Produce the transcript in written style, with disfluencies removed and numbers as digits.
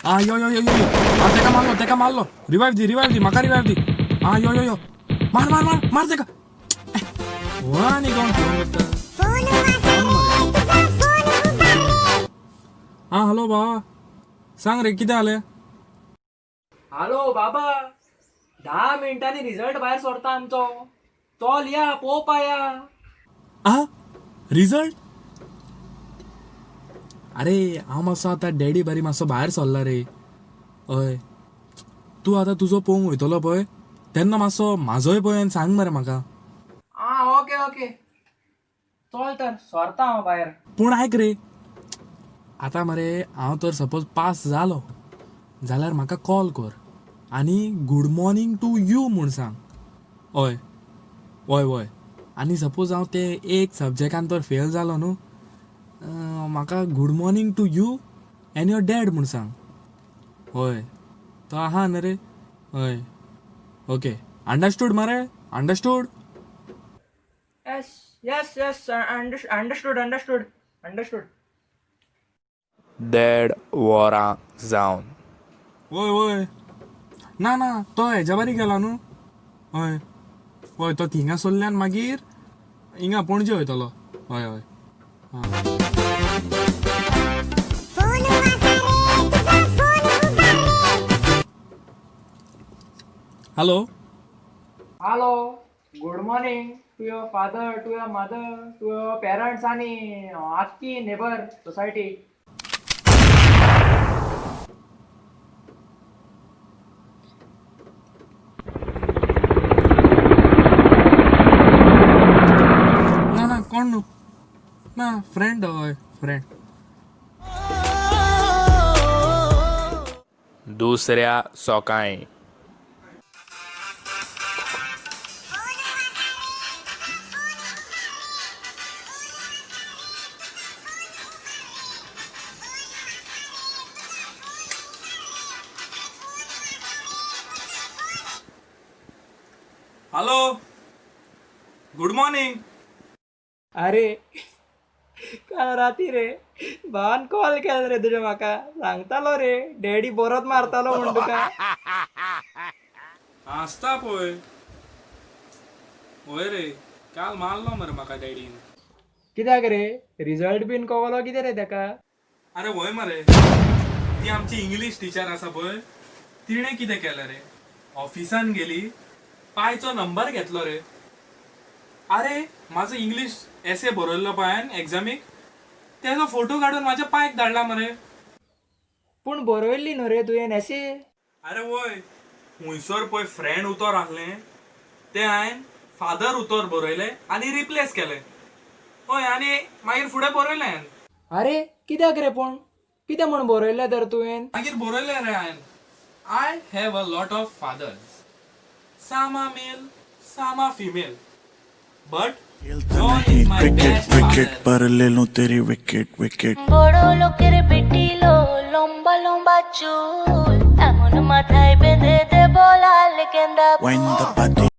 आ यो यो यो यो आ तेका मारलो, तेका मारलो. रिवाइव दी, रिवाइव दी म्हाका, रिवाइव दी. आ यो यो यो, मार मार मार मार तेका. हो आनी कोण फोन करता? आ हॅलो बाबा, सांग रे कितें जालें? हॅलो बाबा, 10 मिनटांनी रिझल्ट भायर सरता आमचो. चल या पोवपा या. आ रिझल्ट? अरे हांव मातसो आतां डॅडी बारी मातसो भायर सरला रे. हय, तूं आतां तुजो पळोवंक वयतलो पळय तेन्ना मातसो म्हाजोय पळय आनी सांग मरे म्हाका. आ ओके ओके, चल तर सरता हांव भायर. पूण आयक रे, आतां मरे हांव तर सपोज पास जालो जाल्यार म्हाका कॉल कर आनी गूड मॉर्निंग टू you म्हूण सांग. हय हय हय. आनी सपोज हांव ते एक सब्जॅक्टान तर फेल जालो न्हू, म्हाका good morning to you and your dad म्हूण सांग. हय, तो आहा न्हू रे? हय, ओके, अंडरस्टूड मरे? Understood? Yes yes yes, understood understood understood. 1.5 वरां जावन. वय वय, ना ना, तो हेज्या बारी गेला न्हू. हय हय, तो थिंगा सोल्ल्यान मागीर हिंगा पणजे वयतलो. हय हय. आं. Hello hello, good morning to your father, to your mother, to your parents आनी आख्खी नेबर सोसायटी. ना ना, कोण न्हू ना, फ्रेंड. हय, फ्रेंड. दुसऱ्या सकाळीं. Hello, good morning. अरे काल राती रे भावान कॉल केला रे तुज्या म्हाका, सांगतालो रे डॅडी बरोच मारतालो म्हूण तुका. आसता पळय. हय रे, काल मारलो मरे म्हाका डॅडीन. कित्याक रे, रिझल्ट बीन कवलो कितें रे तेका? अरे वय मरे, ती आमची इंग्लीश टिचर आसा पळय, तिणें कितें केलें रे, ऑफिसान गेली, पायचो नंबर घेतलो रे. अरे म्हाजो इंग्लीश एसे बरयल्लो पळय हांवें एग्जामीक, तेजो फोटो काडून म्हाज्या पायक धाडला मरे. पूण बरयल्ली न्हू रे तुवें एसे? अरे वय, हुंयसर पळय फ्रेंड उतर आहलें तें हांवें फादर उतर बरयलें आनी रिप्लेस केलें. हय, आनी मागीर फुडें बरयलें हांवें. अरे कित्याक रे, पूण कितें म्हूण बरयल्लें तर तुवें? मागीर बरयलें रे हांवें, I have a lot of fathers, some are male, some are female, but John is my cricket best wicket father. पर ले लूं तेरी विकेट विकेट. বড় লোকের বেটি লো, লম্বা লম্বা চুল, এমন মাথায় বেঁধে দেব লাল গেন্দা Wind the party.